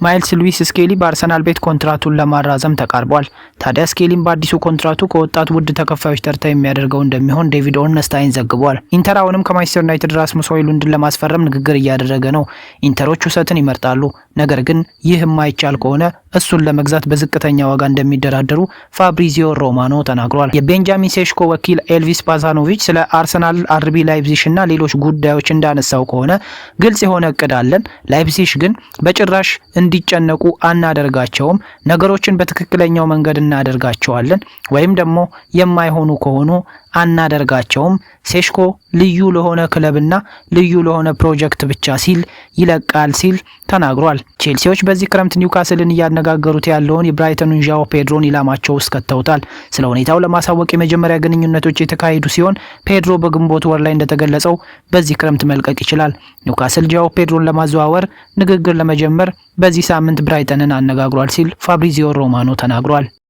ማይልስ ሉዊስ ስኬሊ በአርሰናል ቤት ኮንትራቱን ለማራዘም ተቃርቧል። ታዲያ ስኬሊም በአዲሱ ኮንትራቱ ከወጣት ውድ ተከፋዮች ተርታ የሚያደርገው እንደሚሆን ዴቪድ ኦርነስታይን ዘግቧል። ኢንተር አሁንም ከማንቸስተር ዩናይትድ ራስሙስ ሆይሉንድን ለማስፈረም ንግግር እያደረገ ነው። ኢንተሮች ውሰትን ይመርጣሉ። ነገር ግን ይህ የማይቻል ከሆነ እሱን ለመግዛት በዝቅተኛ ዋጋ እንደሚደራደሩ ፋብሪዚዮ ሮማኖ ተናግሯል። የቤንጃሚን ሴሽኮ ወኪል ኤልቪስ ባዛኖቪች ስለ አርሰናል፣ አርቢ ላይፕዚሽ እና ሌሎች ጉዳዮች እንዳነሳው ከሆነ ግልጽ የሆነ እቅድ አለን። ላይፕዚሽ ግን በጭራሽ እንዲጨነቁ አናደርጋቸውም። ነገሮችን በትክክለኛው መንገድ እናደርጋቸዋለን፣ ወይም ደግሞ የማይሆኑ ከሆኑ አናደርጋቸውም። ሴሽኮ ልዩ ለሆነ ክለብና ልዩ ለሆነ ፕሮጀክት ብቻ ሲል ይለቃል ሲል ተናግሯል። ቼልሲዎች በዚህ ክረምት ኒውካስልን እያነጋገሩት ያለውን የብራይተኑን ዣኦ ፔድሮን ኢላማቸው ውስጥ ከተውታል። ስለ ሁኔታው ለማሳወቅ የመጀመሪያ ግንኙነቶች የተካሄዱ ሲሆን ፔድሮ በግንቦት ወር ላይ እንደተገለጸው በዚህ ክረምት መልቀቅ ይችላል። ኒውካስል ዣኦ ፔድሮን ለማዘዋወር ንግግር ለመጀመር በዚህ ሳምንት ብራይተንን አነጋግሯል ሲል ፋብሪዚዮ ሮማኖ ተናግሯል።